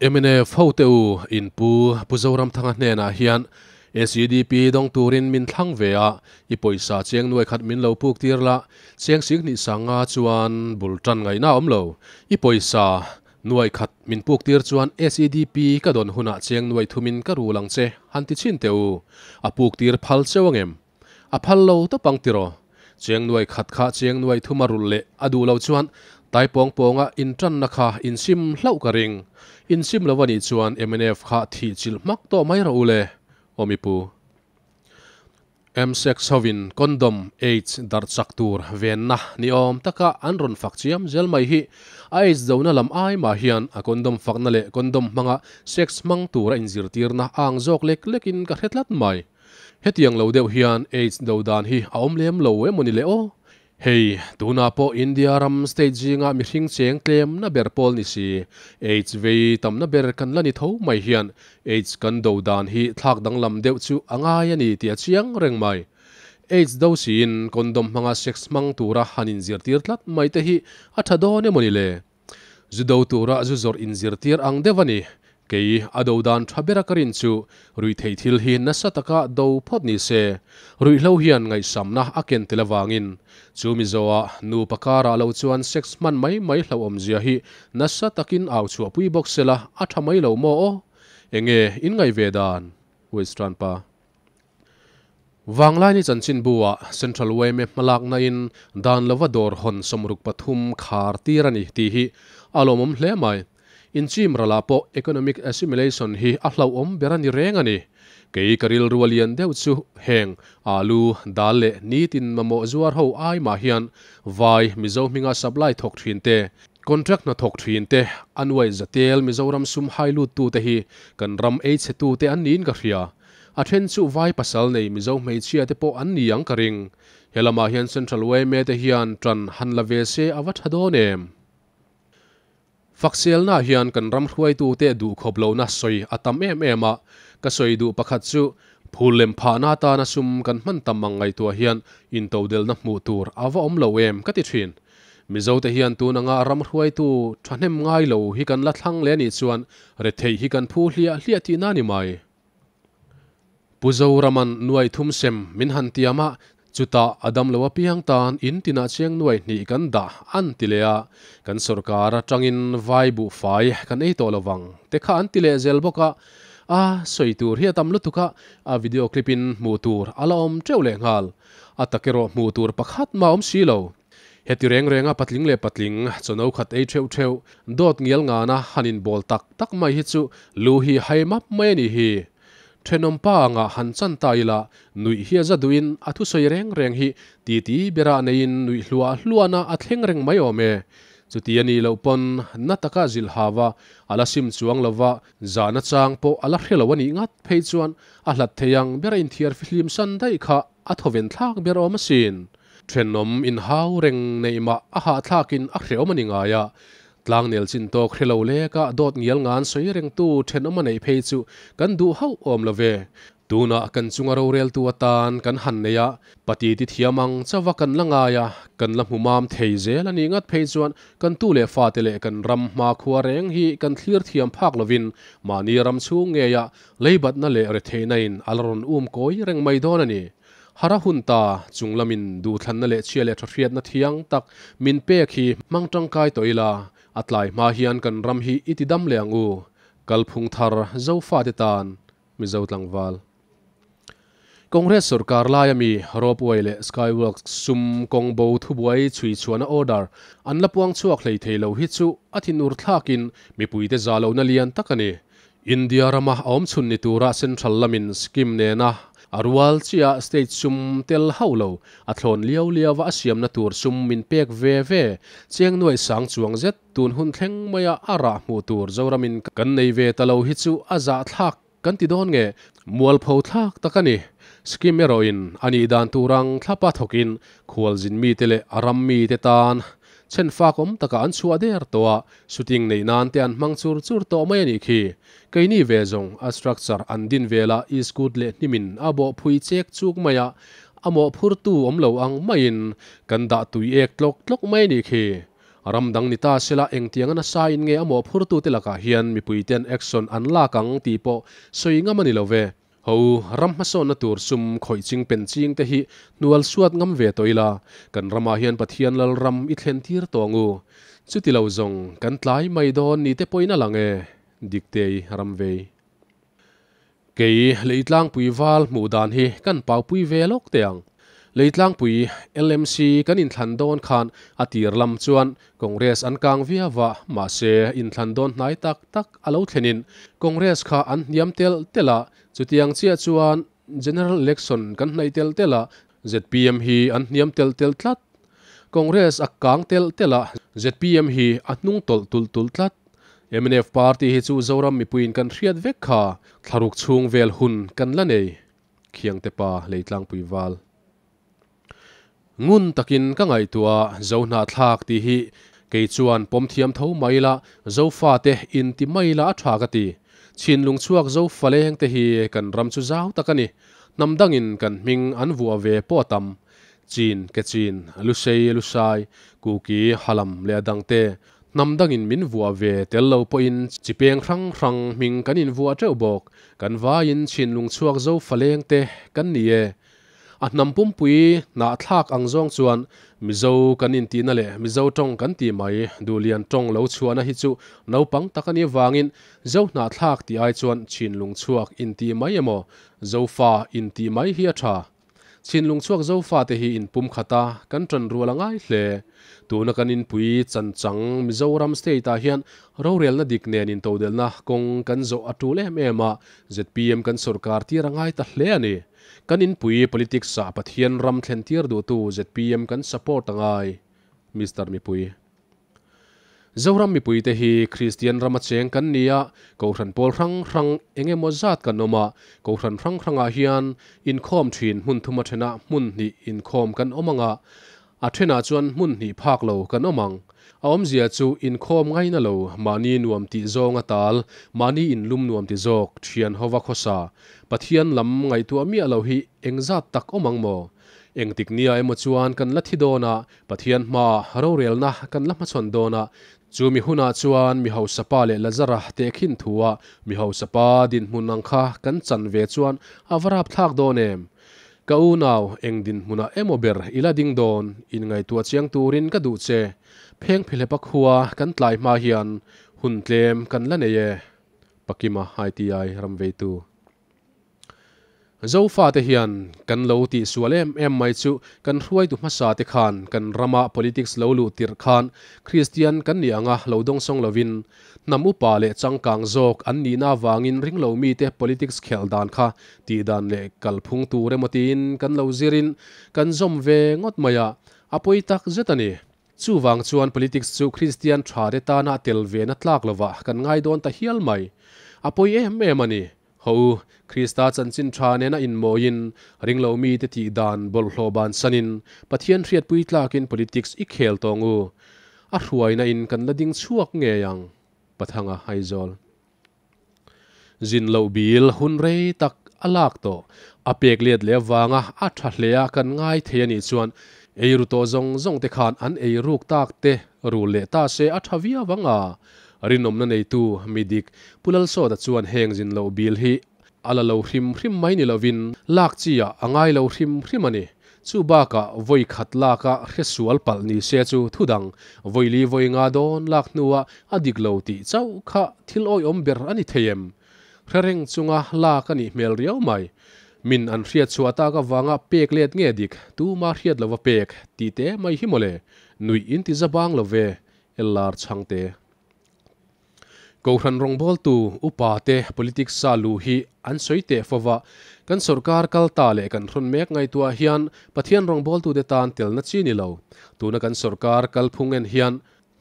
Mnf hote u, in pu Pu Zoramthanga hnenah hian SEDP dawng turin min thlang ve a, i pawisa cheng nuai khat min lo puk tir la, cheng singhnih sanga chuan bul tan ngaihna awm lo. I pawisa nuai khat min puk tir chuan SEDP ka dawn hunah cheng nuai thumin ka rul ang che, han ti chhin teh u. A puk tir phal cheu angem? A phal lo tawp ang tiraw? Cheng nuai khat kha cheng nuai thum a rulh leh a duh lo chuan tai pawng pawnga intanna kha insim hlauh ka ring. Insim lo a nih chuan mnf kha thih chilh hmak tawh mai rawh u le, aw mipu. Msex hovin condom AIDS darh chak tur venna ni awm taka an rawn fak chiam zel mai hi a AIDS dona lam ai mah hian a condom fakna leh condom hmanga sex hmang tur a inzirtirna a ang zawk lek lekin ka hre tlat mai. Hetiang lo deuh hian AIDS do dan hi a awm lem lo emawni le aw? Hei, tunah pawh India ram state zinga mihring cheng tlemna ber pawl ni si, AIDS vei tamna ber kan la ni tho mai hian AIDS kan do dan hi thlak danglam deuh chu a ngai a ni tih a chiang reng mai. AIDS do siin condom hmanga sex hmang tura han inzirtir tlat mai te hi a tha dawn emawni le? Zu do tura zu zawrh inzirtir ang deuh a ni. Kei a do dan tha bera ka rin chu ruihtheih thil hi nasa taka do phawt ni se. Ruihhlo hian ngaihsamna a ken tel avangin chu Mizoa nupa karah lo chuan sex hman mai mai hlauhawmzia hi nasa takin au chhuahpui bawk sela a tha mai lo maw aw? Enge in ngaih ve dan? Western pa. Vanglaini chanchinbu ah Central yma hmalakna in dan lova dawr hawn 63 khar tir a ni tih hi a lawmawm hle mai. Inchim ralah pawh economic assimilation hi a hlauhawm ber a ni reng a ni. Kei ka rilru a lian deuh chu heng alu, dal leh nitin mamawh zuar ho ai mah hian vai Mizo hminga supply thawk thin te, contract hna thawk thin te, a nuai zatel Mizoram sum hai lut tu te hi kan ram ei chhe tu te an niin ka hria. A then chu vai pasal nei Mizo hmeichhia te pawh an ni ang ka ring. He lamah hian Central yma te hian tan han la ve se a va tha dawn em? Fakselna hian kan ram hruaitute duh khawp lohna sawi a tam em em a, ka sawi duh pakhat chu phul lem phahna atana sum kan hman tam ang ngaihtuah hian intodelhna hmuh tur a va awm lo em ka ti thin. Mizote hian tun anga ram hruaitu thahnem ngai lo hi kan la thlang leh anih chuan retheih hi kan phu hliah hliah tihna a ni mai. Pu Zoraman nuai thum sem min han tiam a, chutah a dam lo apiang tan in tinah chiang nuai hnih kan dah an ti leh a, kan sorkar atangin vai buhfai kan ei tawh lovang te kha an ti leh zel bawk a, a sawi tur hi a tam lutuk a, a video clip in hmuh tur a la awm teuh leh nghal, a tak erawh hmuh tur pakhat mah awm si lo. Heti reng renga patling leh patling, chawno khat ei theuh theuh, dawt ngial ngana han inbawl tak tak mai hi chu lu hi hai map mai a nih hi. Thenawm pa anga han chan ta ila, nuih hi a za duhin a thusawi reng reng hi titi berah neiin nuih hluah hluahna a thleng reng mai awm e. Chuti a nih loh pawn na taka zilh hava a la sim chuang lova, zahna chang pawh a la hre lo a nih ngat phei chuan a hlat thei ang bera inthiar fihlim san daih kha a thawven thlak ber awm asin. Thenawm inhau reng neih mah a hahthlakin a hrehawm a ni ngai a, tlangnel chin tawk hre lo leka dawt ngial ngan sawi rengtu thenawm a neih phei chu kan duh hauh awm lo ve. Tunah kan chunga roreltu atan kan han nei a, pati ti thiam ang chauha kan la ngai a, kan la hmu mam thei zel a nih ngat phei chuan kan tu leh fate leh kan ram hmakhua reng hi kan thlir thiam phak lovin mahni ram chhung ngeia leibatna leh retheihna in a la rawn um kawi reng mai dawn a ni. Hara hun ta chung lamin duhthlanna leh chhia leh tha hriatna thiang tak min pek hi hmang tangkai tawh ila, a tlai hma hian kan ram hi i ti dam leh ang u. Kalphung thar Zofate tan Mizo tlangval. Congress sorkar laia mi Ropeway leh Skyworks sum kawng bo thubuai chhui chhuahna order an la puang chhuak hlei thei lo hi chu a thinur thlakin mipuite za lohna lian tak a ni. India rama a awm chhun ni tura Central lamin scheme nena a rual chiah state sum tel hauh lo a thlawn liau liau a a siamna tur sum min pek ve ve cheng nuai sang chuang zet tun hun thleng maia a rah hmuh tur Zoramin kan nei ve ta lo hi chu a zahthlak kan ti dawn nge mualpho thlak tak a ni. Scheme erawhin a nih dan tur ang thlapa thawkin khualzin mite leh a ram mite tan Chhen fak awm takah an chhuah der tawh a, shooting neih nan te an hmang chur chur tawh mai a nih khi. Keini ve zawng a structure an din velah iskut leh hnimin a bawh phui chek chuk mai a, a mawhphurtu awm lo ang maiin kan dah tui ek tlawk tlawk mai a nih khi. Ram dang ni ta sela engtianga nasa in nge a mawhphurtute lakah hian mipuiten action an lak ang tih pawh sawi ngam a ni lo ve. Ho, ram hmasawnna tur sum khawih ching pen ching te hi hnual suat ngam ve tawh ila, kan ramah hian Pathian Lalram i thlen tir tawh ang u. Chuti lo zawng kan tlai mai dawn ni te pawhin a lang e, Diktei ram vei. Kei Leitlangpui val hmuh dan hi kan paupui ve lawk teh ang. Leitlangpui LMC kan inthlan dawn khan a tir lam chuan Congress an kang viau a, mahse inthlan dawn hnai tak tak a lo thlenin Congress kha an hniam telh telh a, chutiang chiah chuan General Election kan hnaih telh telh a, zpm hi an hniam telh telh tlat. Congress a kang telh telh a, zpm hi a hnung tawlh tulh tulh tlat. Mnf party hi chu Zoram mipuiin kan hriat vek kha, thlaruk chhung vel hun kan la nei. Khiangte pa Leitlangpui val. Ngun takin ka ngaihtuah Zohnahthlak tih hi kei chuan pawm thiam tho mai la, Zofate inti mai la a tha ka ti. Chhinlung chhuak Zofaleng te hi kan ram chu zau tak a ni. Hnam dangin kan hming an vuah ve pawh a tam. Chin, Kechin, Lusei, Lusai, Kuki, Halam leh a dangte. Hnam dangin min vuah ve tel lo pawhin chi peng hrang hrang hming kan invuah teuh bawk. Kan vaiin chhinlung chhuak zo faleng te kan ni e. A hnam pumpui hnahthlak ang zawng chuan Mizo kan intihna leh Mizo tawng kan tih mai Duhlian tawng lo chhuahna hi chu naupang tak a nih vangin Zo hnahthlak tih ai chuan chhinlung chhuak intih mai emaw Zofa intih mai hi a tha. Chhinlung chhuak Zofate hi inpum khat a, kan ṭan rual a ngai hle. Tuna kan inpui chanchang Mizoram state-ah hian rorelna dik nen intodelhna kawng kan zawh a ṭul em em a, zpm kan sawrkar tir a ngai ta hle a ni. Kan inpui politics-ah Pathian ram thlen tir duhtu zpm kan support a ngai. Mister Mipui. Zoram mipuite hi Kristian rama cheng kan ni a, Kohhran pawl hrang hrang eng emaw zat kan awm a, Kohhran hrang hrangah hian inkhawm thin hmun thuma thenah hmun hnih inkhawm kan awm ang a, a thenah chuan hmun hnih phak lo kan awm ang. A awmzia chu inkhawm ngaina lo, mahni nuam tih zawng a tal, mahni inlum nuam ti zawk, thian hova khawsa, Pathian lam ngaihtuah miah lo hi engzat tak awm ang maw? Engtik nia emaw chuan kan la thi dawn a, Pathian hmaah rorelna kan la hmachhawn dawn a, chu mi hunah chuan mi hausa pa leh Lazara tehkhin thua mi hausa pa dinhmun ang kha kan chan ve chuan a va rapthlak dawn em? Ka unau, eng dinhmunah emaw ber i la ding dawn, inngaihtuah chiang turin ka duh che. Phengphehlepa khua kan tlai hma hian hun tlem kan la nei e. Pakima ITI ramveitu. Zofate hian kan lo tihsual em em mai chu kan hruaitu hmasa te khan kan rama politics lo luh tirh khan Kristian kan nih anga lo dawngsawng lovin hnam upa leh changkang zawk an nihna avangin ringlo mite politics khelh dan kha tihdan leh kalphung tur emaw tiin kan lo zirin kan zawm ve ngawt mai a, a pawi tak zet a ni. Chuvang chuan politics chu Kristian tha te tana tel ve na tlak lovah kan ngai dawn ta hial mai. A pawi em em a ni. Ho u, Krista chanchin tha nena inmawiin, ringlo mite tih dan bawlhhlawh bansanin, Pathian hriatpui tlakin politics i khel tawng u. A hruaina in kan la ding chhuak ngei ang. Pathanga Aizawl. Zin loh bil hun rei tak a lak tawh. A pek let leh avanga a tha hle a kan ngai thei a nih chuan eiru tawh zawng zawng te khan an eiruk tak te rul leh ta se a tha viau ang a. Rinawmna neitu mi dik Pu Lalsawta chuan heng zin loh bil hi a la lo hrim hrim mai ni lovin lak chi ah a ngai lo hrim hrim a ni. Chu bakah vawi khat laka hre sual palh ni se chu thu dang, vawi li vawi nga dawn lak hnua a dik lo tih chauh kha thil awihawm ber a ni thei em? Hre reng chunga lak a nih hmel riau mai. Min an hriat chhuah tak avanga pek let nge dik, tuma hriat lova pek tih te mai hi mawle, nuih in ti za bang lo ve, LR Chhangte. Kohhran rawngbawltu upa te politics sa luh hi an sawi teh fo va, kan sawrkar kal ta leh kan hrawn mek ngaihtuah hian Pathian rawngbawltute tan telna chi ni lo. Tuna kan sawrkar kalphung en hian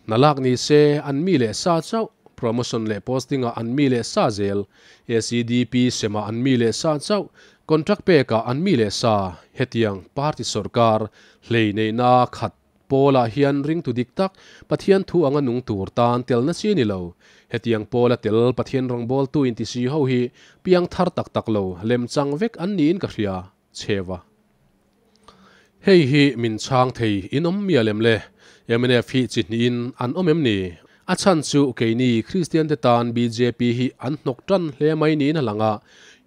hna lak ni se an mi leh sa chauh, promotion leh posting ah an mi leh sa zel, ACDP sem ah an mi leh sa chauh, contract pek ah an mi leh sa, hetiang party sawrkar hlei neihna khat Paula hian ringtu dik tak, Pathian thu anga nung tur tan telna chi ni lo. Hetiang Paula tel Pathian rawngbawltu inti si ho hi piang thar tak tak lo, lemchang vek an niin ka hria, Chheva. Hei hi min chhang thei in awm mial em le? Mnf hi chi hnihin an awm em ni? A chhan chu keini Kristian te tan bjp hi an hnawk tan hle mai niin a lang a.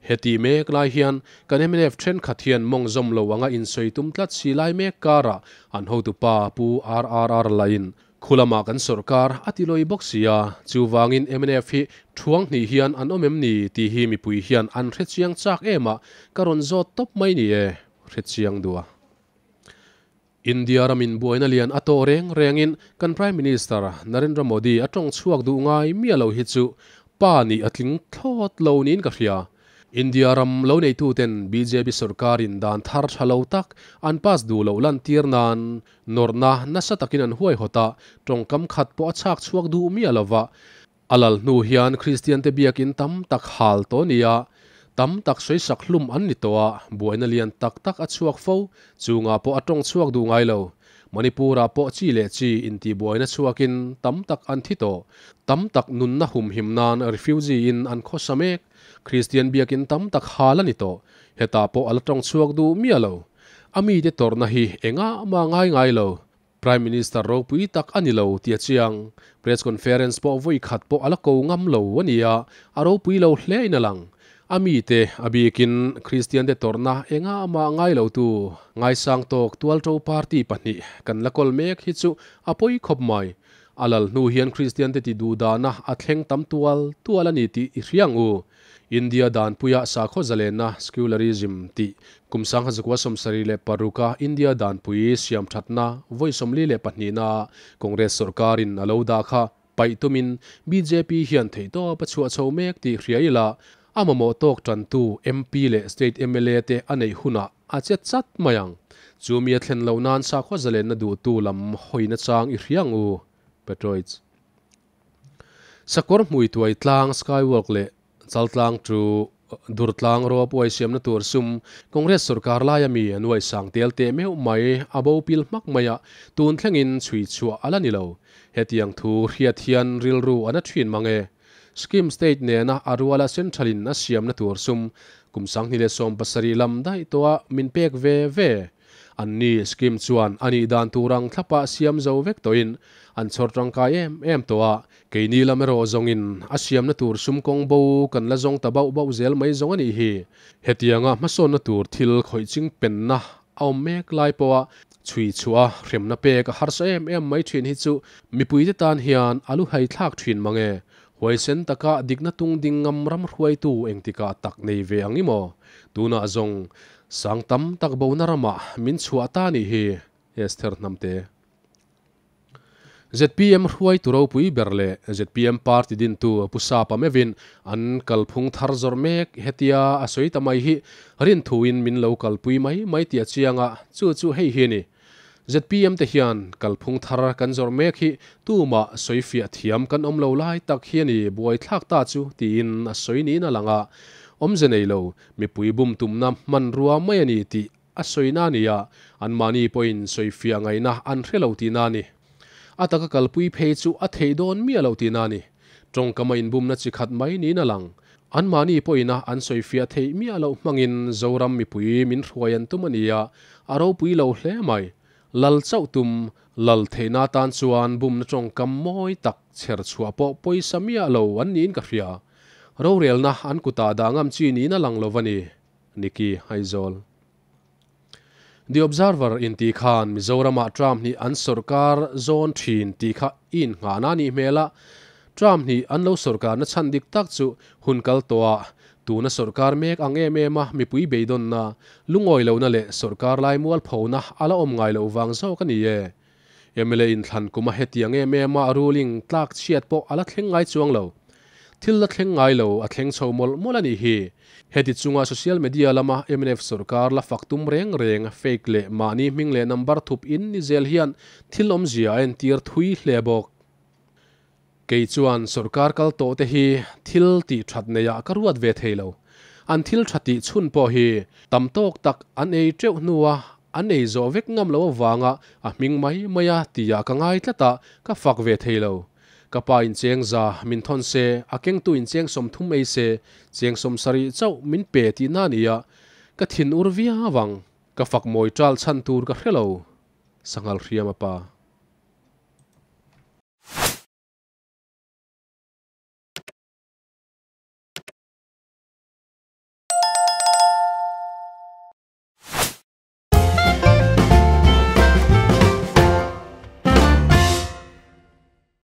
Heti mek lai hian kan mnf thenkhat hian mawng zawm lo anga insawi tum tlat si lai mek karah an hotupa Pu RRR lahin Khulama kan sawrkar a ti lawi bawk si a, chuvangin mnf hi thuang hnih hian an awm em ni tih hi mipui hian an hrechiang chak em a, ka rawn zawt tawp mai ni e, hrechiang duh a. India ramin buaina lian a tawh reng rengin kan Prime Minister Narendra Modi a tawng chhuak duh ngai miah lo hi chu pa nih a tling thlawt lo niin ka hria. India ram lo neituten bjp sawrkarin dan thar tha lo tak an pass duh loh lantir nan nawrhna nasa takin an huaihawt a, tawngkam khat pawh a chhak chhuak duh miah lo va. A lal hnu hian Kristiante biakin tam tak hal tawh nia, tam tak sawisak hlum an ni tawh a, buaina lian tak tak a chhuak fo, chungah pawh a tawng chhuak duh ngai lo. Manipur-ah pawh chi leh chi intihbuaina chhuakin tam tak an thi tawh. Tam tak nunna humhim nan refugee-in an khawsa mek. Kristian biakin tam tak hal a ni tawh. Hetah pawh a la tawng chhuak duh miah lo. A mite tawrhna hi engah mah ngai ngai lo. Prime Minister ropui tak a ni lo tih a chiang. Press conference pawh vawi khat pawh a la ko ngam lo a ni a, a ropui lo hle in a lang. A mite, a bikin Kristiante tawrhna engah mah ngai lotu ngaisang tawk tualto party pahnih kan la kawl mek hi chu a pawi khawp mai. A lal hnu hian Kristiante ti duhdahna a thleng tam tual tual a ni tih i hria ang u. India danpuia sakhaw zalenna, secularism, tih kum 1976 a India danpui siam thatna vawi 42 na Congress sawrkarin a lo dah kha paih tumin bjp hian theihtawp a chhuah chho mek tih hria ila, a mamawh tawk tantu MP leh state mla te a neih hunah a che chat mai ang. Chumi a thlen loh nan sakhaw zalenna duhtu lam hawina chang i hria ang u. Petroids. Sakawr hmui tuai tlang skywalk leh chaltlang chu durtlang rawp uai siamna tur sum Congress sawrkar laia mi an uai sang tel teh meuh mai a bo pil hmak mai a, tun thlengin chhui chhuah a la ni lo. Hetiang thu hriat hian rilru a na thin mang e. Scheme state nena a ruala central in a siamna tur sum kum 2017 lam daih tawha min pek ve ve. An ni scheme chuan a nih dan tur ang thlapa siam zo vek tawhin an chhawr tangkai em em tawh a, keini lam erawh zawngin a siamna tur sum kawng bo kan la zawng ta bauh bauh zel mai zawng a nih hi. Hetianga hmasawnna tur thil khawih ching penna a awm mek lai pawha chhui chhuah a hremna pek a harsa em em mai thin hi chu mipuite tan hian a lu hai thlak thin mang e. Huaisen taka dikna tung ding ngam ram hruaitu engtikah tak nei ve ang i maw? Tunah zawng sang tam tak bona ramah min chhuah ta nih hi, Esther Hnamte. Zpm hruaitu ropui ber leh zpm party dintu Pu Sapa meuhin an kalphung thar zawrh mek hetia a sawi ta mai hi rinthuin min lo kalpui mai mai tih a chiang a, chu chu hei hi a ni. Zpm te hian kalphung thar kan zawrh mek hi tumah sawi fiah thiam kan awm lo lai tak hi a ni buaithlak ta chu tiin a sawi niin a lang a, awmze nei lo mipui bum tumna hmanrua mai a ni tih a sawina a ni a, anmahni pawhin sawifiah ngaihna an hre lo tihna a ni. A taka kalpui phei chu a theih dawn miah lo tihna a ni. Tawngkam a inbumna chi khat mai niin a lang. Anmahni pawhina an sawifiah theih miah loh hmangin Zoram mipui min hruai an tum a ni a, a ropui lo hle mai. Lal chauh tum, lal theihna atan chuan bumna tawngkam mawi tak chher chhuah pawh pawisa miah lo an niin ka hria. Rorelna an kutah dah ngam chi niin a lang lo va ni. Nikki Aizawl. The Observer in tih khan Mizoramah tram hnih an sawrkar zawn thin tih kha i innghahna a nih hmel a, tram hnih an lo sawrkarna chhan dik tak chu hun kal tawhah tuna sawrkar mek ang em em a mipui beidawnna, lungawi lohna leh sawrkar lai mualphona a la awm ngai loh vang zawk a ni e. Mla inthlan kuma hetiang em em a ruling tlak chhiat pawh a la thleng ngai chuang lo. Thil la thleng ngai lo, a thleng chho mawlh mawlh a nih hi. Heti chunga social media lama mnf sawrkar la fak tum reng reng, fake leh mahni hming leh number thup in ni zel hian thil awmzia a entir thui hle bawk. Kei chuan sawrkar kal tawh te hi thil tih that neiah ka ruat ve thei lo. An thil tha tih chhun pawh hi tam tawk tak an ei teuh hnua an ei zawh vek ngam lo avanga a hming mai mai a tihah ka ngai tlat a, ka fak ve thei lo. Ka pa in cheng za min thawn se, a kengtu in cheng 30 ei se, cheng 70 chauh min pe tihna a ni a, ka thin ur viau ang. Ka fak mawi tal chhan tur ka hre lo. Sanghal hriam a pa.